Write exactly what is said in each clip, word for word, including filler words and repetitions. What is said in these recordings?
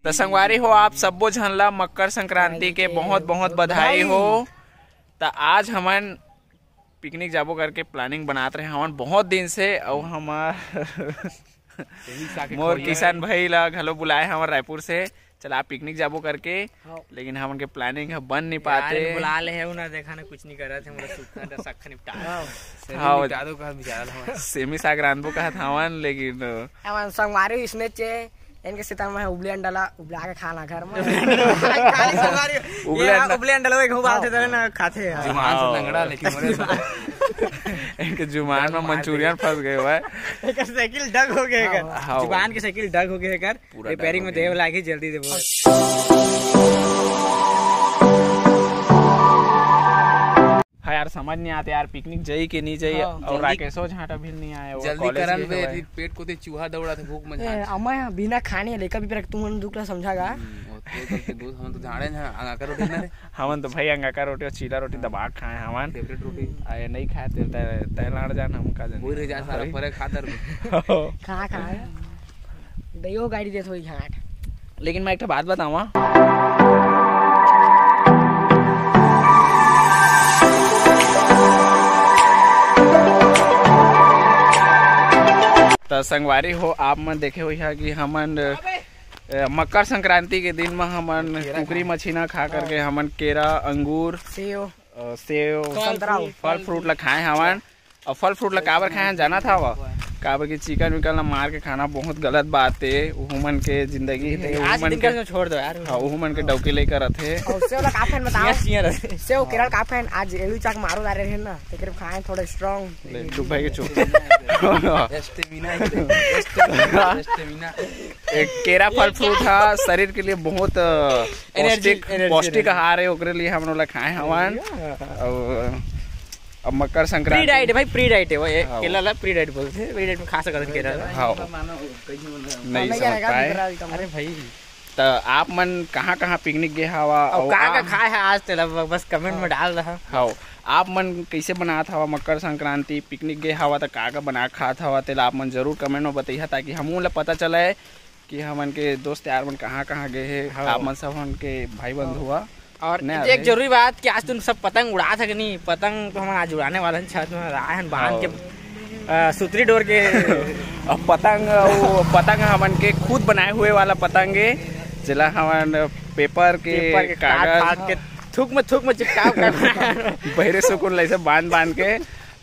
त संगवारी हो, आप सब्बो झन ला मकर संक्रांति के बहुत बहुत बधाई हो। त आज हमन पिकनिक जाबो करके प्लानिंग बनात रहे हवन बहुत दिन से, अउ हमार मोर किसान भाई ला घलो बुलाए हवन रायपुर से, चला पिकनिक जाबो करके। हाँ। लेकिन हमन के प्लानिंग ह बन नहीं पाते। बुला ले हे ना, देखा ना, कुछ नहीं करत हे, मोला सूखा डा सख्खा निपटा। हाँ। सेमी साग रांधबो कहत हवन, लेकिन हमन संगवारी इसने चे इनके सीता में उबले अंडा ला उबला के खाना घर में। उबले अंडा। उबले अंडा ला एक बात है ना, खाते हैं। जुबान से लंगड़ा, लेकिन मोरे से इनके जुबान में मंचूरियन फंस गए हुआ है। एक साइकिल डग हो गए एकर। हाँ। जुबान के साइकिल डग हो गए एकर। पूरा रिपेयरिंग में देव लागी, जल्दी देबो। हाँ यार, समझ नहीं आते यार, पिकनिक जाई के नहीं जाई। हाँ। और राकेशो झांटा भी नहीं आए, वो जल्दी कॉलेज करन बे। पेट कोती चूहा दौड़ा थे भूख में झांट। अम्मा बिना खाने लेकर भी तुम मन दुख ला समझागा। हम्म, वो तो गलती दोस्त, हम तो झाड़े हैं, अंगाकर रोटी ना रे। हमन तो भाई अंगाकर रोटी और चीला रोटी दबा के खाए हमन। फेवरेट रोटी। आए नहीं खाए ते तय लाड़ जान हम का जाने। वही रह जा सारा परे खा दर। कहाँ खाए? दइयो गाड़ी देत होई झांट। लेकिन मैं एक ठो बात बतावा। त संगवारी हो, आप मन देखे हुई है कि हमन अ, मकर संक्रांति के दिन म हमन कुकरी मछीना खा करके हमन केरा, अंगूर, सेव। अ, सेव, फल फ्रूट ला खाए हवन। और फल फ्रूट ला काबर खाए हन, जाना था वो? काबर कि चिकन विकन ला मार के खाना बहुत गलत बात है। उहू मन के जिंदगी है, आज उहू मन दिन के का छोड़ दो यार। हाँ, उहू मन के डौकी लेकर रथे। और सेव ला का फैन बताओ? सेव केरल का फैन, आज एलू चाक मारो जा रहे हैं ना, तेकरे खाए थोड़ा स्ट्रांग। ले, चुप भाई के चुप। Stamina, stamina, stamina. एक केरा फल फ्रूट हा शरीर के लिए बहुत, अ, energy, पौष्टिक, energy, पौष्टिक energy। आहार है, ओकरे लिए हम लोग खाए हवन। और अब मकर संक्रांति। प्री डाइट है भाई, प्री डाइट है वो, ये हाँ। केला ला प्री डाइट बोलते हैं, प्री डाइट में खा सकते हैं केला ला। हाँ। नहीं समझ पाए। अरे भाई। त आप मन कहाँ-कहाँ पिकनिक गे हवा? और अउ का का आप खाए है आज तेला, बस कमेंट में डाल रहा। हाँ, आप मन कैसे बनात हवा मकर संक्रांति, पिकनिक गे हवा त का का बना के खात हवा, तेला आप मन जरूर कमेंट में बतैहा, ताकि हमू ला पता चले कि हमन के दोस्त यार मन कहाँ-कहाँ गे हे। हाँ। आप मन सब हमन के भाई बंधु हुआ। और नया एक जरूरी बात कि आज तुम सब पतंग उड़ा सके नहीं, पतंग तो हम आज उड़ाने वाले हैं, छत में आए हैं बांध के, हाँ। अ, सुतरी डोर के। अब पतंग, वो पतंग हमन के खुद बनाए हुए वाला पतंग है, जेला हमन पेपर के, पेपर के काट कागज फाड़ के थूक में, थूक में चिपका के। बहिरे सुकून लैसे बांध, बांध के,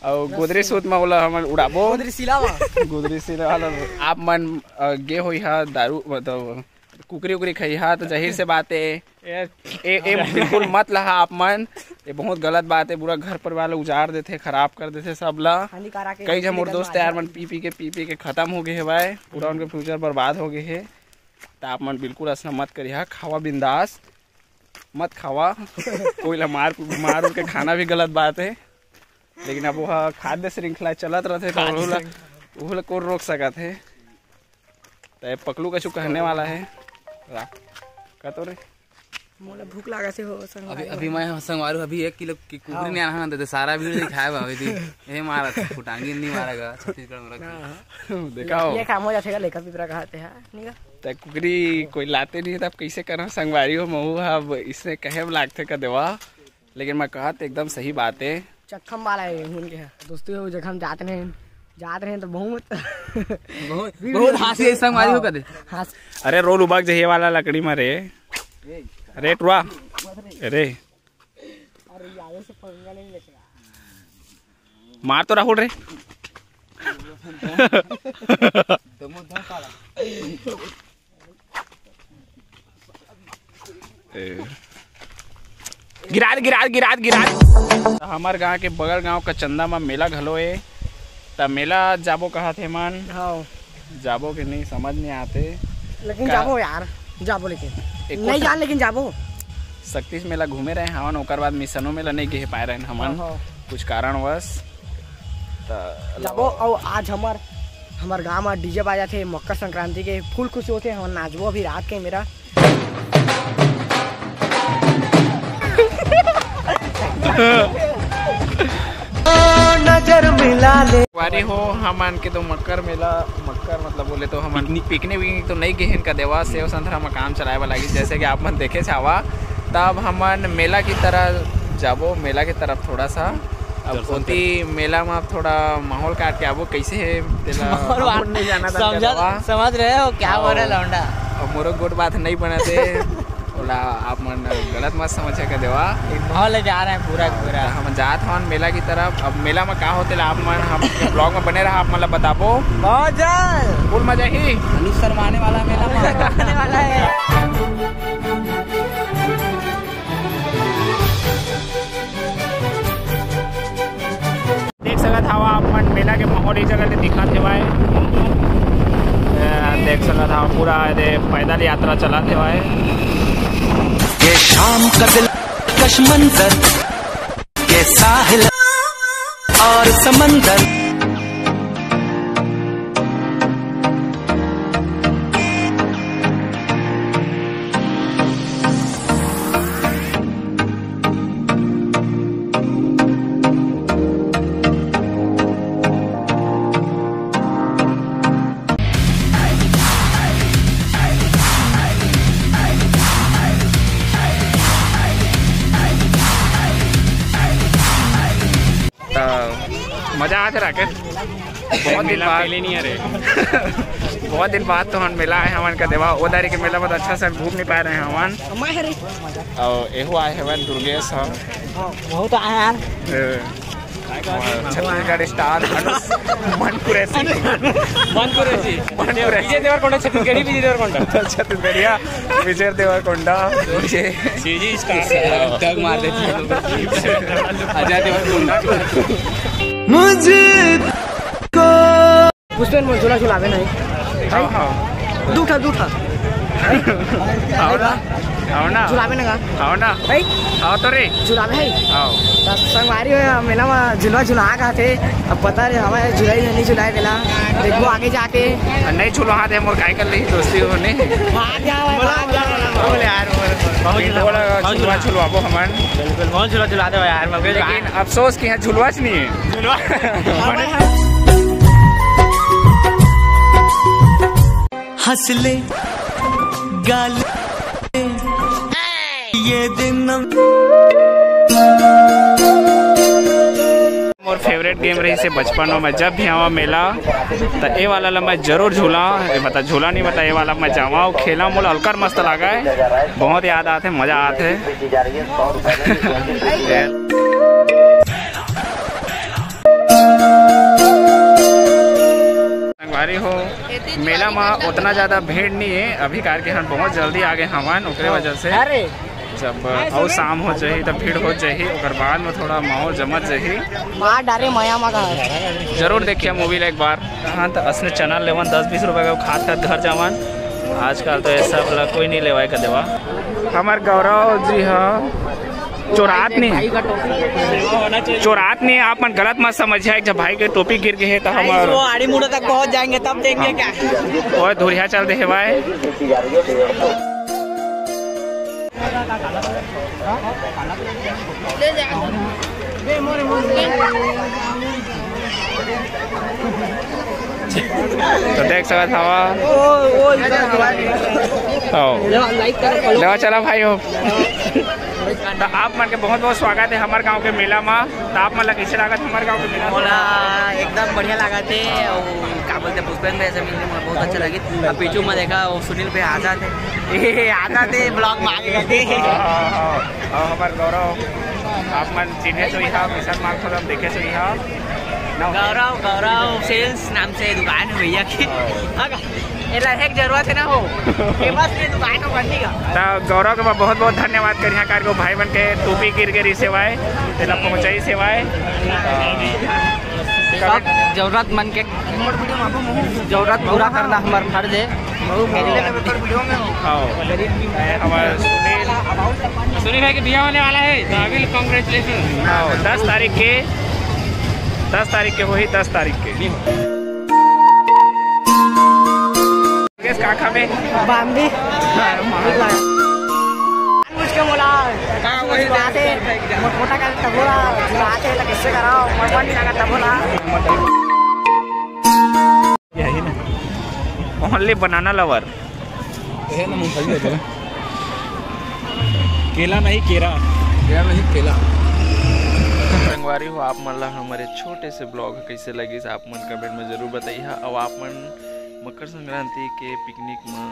और गोदरी सूत में ओला हमन उड़ाबो। गोदरी सिला वा। गोदरी सिला वाला। आप मन, अ, गे होई हा दारू, मतलब, कुकरी उकरी खइहा त जाहिर से बात है, ए, ए, ए बिल्कुल मत लहा आप मन। ये बहुत गलत बात है, पूरा घर परिवार ला उजाड़ देथे, खराब कर देथे सब ला। हानिकारक है, कई झन मोर दोस्त यार मन पी पी के, पी पी के खत्म हो गए हे भाई, पूरा उनके फ्यूचर बर्बाद हो गए हे। त आप मन बिल्कुल ऐसा मत करिहा, खावा बिंदास, मत खावा। कोई ला मार, मार उर के खाना भी गलत बात है, लेकिन अब वो खाद्य श्रृंखला चलत रहथे, त खाद्य ओहू ला, श्रृंखला। ओहू ला कोन रोक सकत है? त पकलू कछु कहने वाला है? रा-, का तो रे? मोला भूख लागत हे हो संगवारी अभी, अभी हो। मैं संगवारी अभी एक किलो की कुकरी हाँ। नहीं आना दे, सारा भीड़ नहीं खाए बा अभी। ए मारा था, फुटांगी नहीं मारेगा, छत्तीसगढ़ में रख। हाँ, हाँ। देखा हो? ये काम हो जाथे का, लेकर पिपरा खाते हैं, नहीं का? त कुकरी कोई लाते नहीं, तब कैसे करना संगवारी हो? महू अब इसने कहे लागथे का देवा, लेकिन मैं कहा त एकदम सही बात है। चक्खम वाला है, उनके है। दोस्तों, वो जगह हम जाते रहे, जाते रहे तो बहुत बहुत, बहुत हांसी ऐसा मारी हो कदे। हाँ। अरे, रोल उबक जहिए वाला लकड़ी में रे। अरे, टुरा। अरे। अरे, यादों से पंगा नहीं लेते यार। मार तो राहुल रे। दमो दम काला। ए। गिरात, गिरात, गिरात, गिरात। हमर गांव के बगल गांव का चंदा म मेला घलो ए, त मेला जाबो कहत हे मन। हाँ। जाबो के नहीं, समझ नहीं आते। लेकिन का जाबो यार, जाबो लेकिन। एको नहीं ठा- जान, लेकिन जाबो। शक्ति मेला घूमे रहे हवन, ओकर बाद मिशनो मेला नहीं गे पाए रहे हमन, हाँ, हाँ। कुछ कारणवश। त जाबो, अउ आज हमर, हमर गांव म डीजे बाजा थे, मकर संक्रांति के फुल खुशी होथे, हमन नाचबो अभी रात के मेरा। नजर मिला ले। वारी हो, हमन के तो मकर मेला, मकर कर मतलब बोले तो हमन पिकनिक विकनिक तो नहीं गे हन का देवा, सेव संतरा म काम चलाए वाला लागिस, जैसे कि आप मन देखे हवा। तब हमन मेला की तरह जाबो, मेला की तरफ थोड़ा सा। अब ओती मेला में अब थोड़ा माहौल काट के आबो, कैसे है तेला माहौल हमन नहीं जाना था समझ, देवा। समझ रहे हो क्या हो रहा है लौंडा? अब मोरो गोट बात नहीं बना दे। ओला आप मन गलत मत समझे का देवा। एक माहौल ले जा रहे हैं पूरा का पूरा। हम जात हवन मेला की तरफ। अब मेला में का होते ला आप मन हम ब्लॉग में बने रहा, आप मन ला बताबो। बहुत जल्द। फुल मजा ही। अनुज शर्मा आने वाला है मेला में। आने वाला है। देख सकत हवा आप मन मेला के माहौल ये जगह ले दिखत हेवय। अ, देख सकत हवा पूरा एदे पैदल यात्रा चलत हेवय। ये शाम का दिलकश मंजर, ये साहिल और समंदर। त मजा आत हे राकेश। बहुत दिन मेला बाद पहले नहीं आ रहे। बहुत दिन बाद तो हमन मेला आए हमन का देवा। ओ दारी के मेला बहुत अच्छा से घूम नहीं पाए रहे हमन। और एहू आए हवन दुर्गेश ह। हाँ, बहुत आए यार। ए, छत्तीसगढ़ स्टार अनुज मन कुरैशी। मन कुरैशी। मन कुरैशी। विजय देवरकोंडा छत्तीसगढ़ी, विजय देवरकोंडा। छत्तीसगढ़िया विजय देवरकोंडा। Vijay CG star. टग मार देती है लोग। अजय देवरकोंडा। मुझे पुष्पेन मोर झूला झुलावे नहीं। हाँ, हाँ। दू ठा, दू ठा। आओ ना, आओ ना। झुलावे ना का? आओ ना। भाई? आओ तो रे। झुलावे है? आओ। त संगवारी हो, मेला में झुलवा झुला का थे। अब पता नहीं हमारे झुलाई नहीं झुलाए देला। देखो आगे जाके। नहीं झुलवा दे, मोर काय कर ली दोस्ती हो नहीं। भाग जाओ, भाग जाओ। बोल यार, बोल, बोल। बहुत झुलवा झुलवा, झुलवा, झुलवाबो हमन। बिल्कुल, बहुत झुलवा झुला दे यार, मगर लेकिन अफसोस कि यहाँ झुलवा च नहीं है। झुलवा। हंस ले, गाल ये दिन। मोर फेवरेट गेम रहिसे बचपन में, मैं जब भी आवा मेला त ए वाला ला मैं जरूर झूला। ए बता झूला नहीं बता, ए वाला मैं जावा अउ खेला, मोला अलकर मस्त लागे, बहुत याद आथे, मजा आथे। संगवारी हो, मेला में उतना ज्यादा भीड़ नहीं है अभी, कार के हम बहुत जल्दी आ गए हवन, ओकरे वजह से। अरे जब अउ शाम हो जाही, तब भीड़ हो जाही, ओकर बाद में थोड़ा माहौल जमत जाही। मार डारे मया मगा। जरूर देखिए मूवी ला एक बार। हाँ, तो असने चना लेवन दस बीस रुपए का, खात खात घर जावन। आजकल तो ये सब ला कोई नहीं लेवाए का देवा। हमार गौरव जी हा चोरात नहीं, चोरात नहीं, आप मन गलत मत समझिए। एक जब भाई के टोपी गिर गए है तो हमार वो आड़ी मुड़ा तक पहुंच जाएंगे, तब देंगे क्या? ओए धुरिया चल दे है भाई। तो देख सकत हवा। आओ। लेवा चला भाई हो। तो आप मन के बहुत बहुत स्वागत है हमारे गांव के मेला में। तो आप मन ला कैसे लागत हमारे गांव के मेला? मोला एकदम बढ़िया लागत है। और का बोलते, पुष्पेंद्र भैया से मिलके मोला बहुत अच्छा लगिस। अब पीछू में देखा, वो सुनील भैया आ जाते, ए, आ जाते, ब्लॉग में आगे करते। हाँ, हाँ, हाँ। और हमारे गौरव, आप मन चिन्हे तो ही था, विशाल मार्ग थोड़ा देखे तो ही था। गौरव, गौरव सेल्स नाम से दुकान है भैया की। हाँ। एला एक जरूरत है ना हो, फेमस ये दुकान हो बनने का। तो गौरव के बहुत बहुत धन्यवाद करिहा, कार के भाई मन के टोपी गिर गिरी सेवाएं, तेला पहुंचाई सेवाएं। सब जरूरत मन के जरूरत पूरा करना हमार फर्ज है। हाँ। हमारे सुनील। सुनील भाई के बिया होने वाला है, तो अभी कॉन्ग्रेचुलेशन। हाँ, दस तारीख के, दस तारीख के होही, दस तारीख के। केस का खाबे? बांदी। हाँ, हाँ। कुछ के बोला। हाँ, वही झुलाते, मोट-, मोटा का तबोला, झुलाते, तो किससे कराओ, मरमर नहीं लगा तबोला। यही ना। Only banana lover. केला नहीं, केरा। केला नहीं, केला। संगवारी हो, आप मन ला हमारे छोटे से ब्लॉग कैसे लगिस, आप मन कमेंट में जरूर बताइहा। और आप मन मकर संक्रांति के पिकनिक में,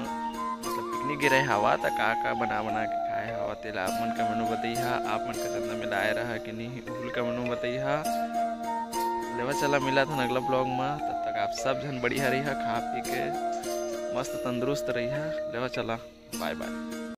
मतलब पिकनिक गे रहे हवा, त का का बना बना के खाए हवा, तेला आप मन कमेंट में बताइहा। आप मन का चंदा मिलाए रहा कि नहीं, उहुल कमेंट में बताइहा। लेवा चला, मिला था अगला ब्लॉग में, तब तक आप सब झन बढ़िया रहिहा, खा पी के मस्त तंदुरुस्त रहिहा। लेवा चला, बाय बाय।